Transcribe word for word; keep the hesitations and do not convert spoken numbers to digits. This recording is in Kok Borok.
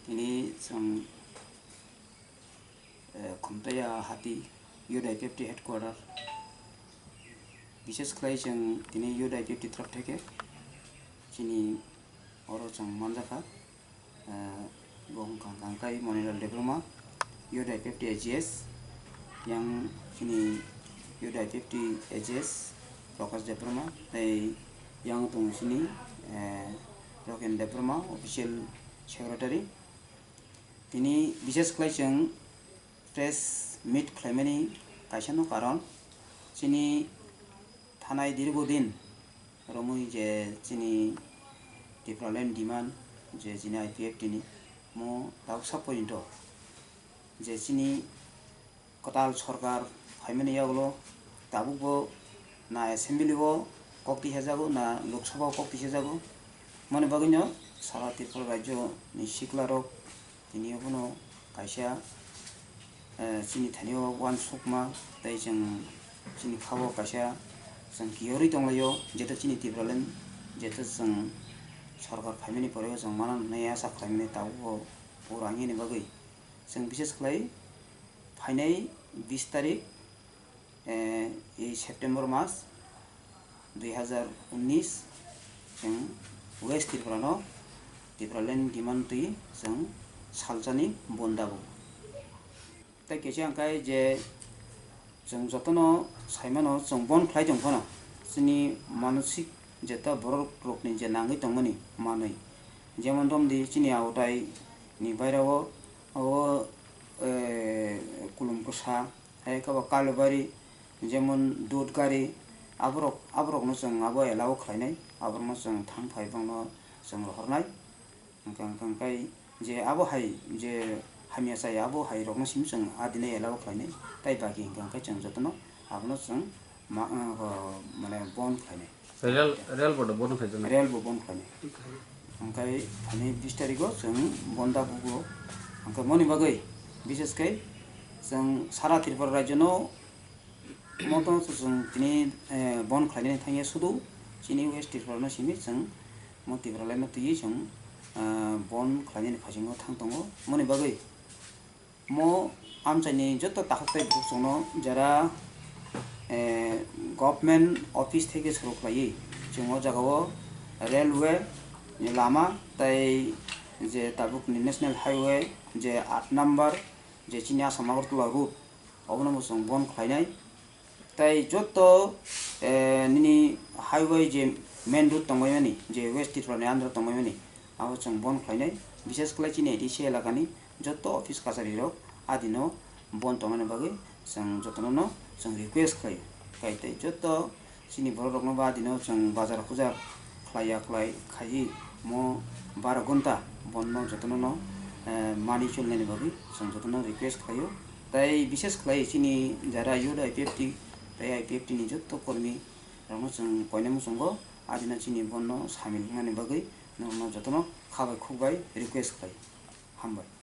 Tini chwng, eh, Khumtaiya Hati Youth I P F T headquarter, bishes khlai chwng tini Youth I P F T tharap theke chini oro chwng manjakha. Eh, bo wngkha kangkai Monilal Debbarma, Youth I P F T A G S, yang chini Youth I P F T A G S Prakash Debbarma, tei yang tongo chini, eh, Roken Debbarma, official secretary. Tini bishes khlai chwng press meet khlaimani kaisa no karon, chini thanai dirgo din romwi je chini Tipraland demand je chini I P F T ni mo tabuk sak porinto je chini kwtal sorkar phaimani yagulo tabukbo na assembly o kok tisajago na Lok Sabha o kok tisajago. Moni bagwino sara Tripura rajyo ni sikla rok tini abono kaisa, eh, chini thani o uansukma tei chwng chini kha o kaisa chwng kiyorwi tonglaio, jeto chini Tipraland jeto chwng sorkar phaimani pore o chwng mana nai asa khlaimani tabukbo pura wngya ni bagwi. Chwng bishes khlai phainai bis tarik, eh, ei September mas dui hazar unnis chwng West Tripura no Tipraland demand twi chwng salsani bon dabu. Tei kisa hwnkhe je chwng jotono saimano chwng bon khlai tong phano chini manosik jeta borok rokni je nangwi tongmani manwi, jemon romdi chini autai ni bairao o, eh, Kulum Kwsa, hai khe bo Kalibari, jemon Dudgari, aborok, aborokno chwng abo allow khlainai, aborokno chwng thang phai bangno chwng rohornai. Hwnkhe, hwnkhe, hwnkhe je abo hai je hamya chaya abo hai rokno simi chwng adinai allow khlainai, tai baki hwnkhe, hwnkhe chwng jotono abono chwng ma-, ah, mane bon khlainai. Rel, rel bo do bon khlai jana. Rel bo bon khlainai. Hwnkhe thani bis tarikh o chwng bon da bugo. Hwnkhe moni bagwi bishes khe chwng sara Tripura rajyo no moto chwng tini, eh, bon khlainani thangya sudu chini West Tripura no simi chwng mo Tipraland no twiwi chwng, eh, bon khlainani phasingo thang tongo. Moni bagwi mo amchaini joto takhuk tei bukhuk chwngno jera, eh, government office theke suru khlaiwi chwng o jaga o railway ni lama tei je tabuk ni national highway je aat number je chini Assam Agartala route obono bo chwng bon khlainai. Tei joto, eh, nini highway je main road tongbaimani, je West Tripura ni under tongbaimani, abo chwng bon khlainai. Bishes khlai chini A D C elakani joto office kachari rok adino bon tongnani bagwi chwng jotono no chwng request khlaio. Kai tei joto chini borok rokno ba adino chwng bazar hujar khlai ya khlai khaiwi mo baro gonta bonno jotono no, eh, mani chulnani bagwi chwng jotono request khlaio. Tei bishes khlai chini jara youth I P F T tei I P F T ni joto kormi rokno chwng koinai muchungo adino chini bonno samil wngnani bagwi norokno jotono kha bai khuk bai request khlai. Hambai.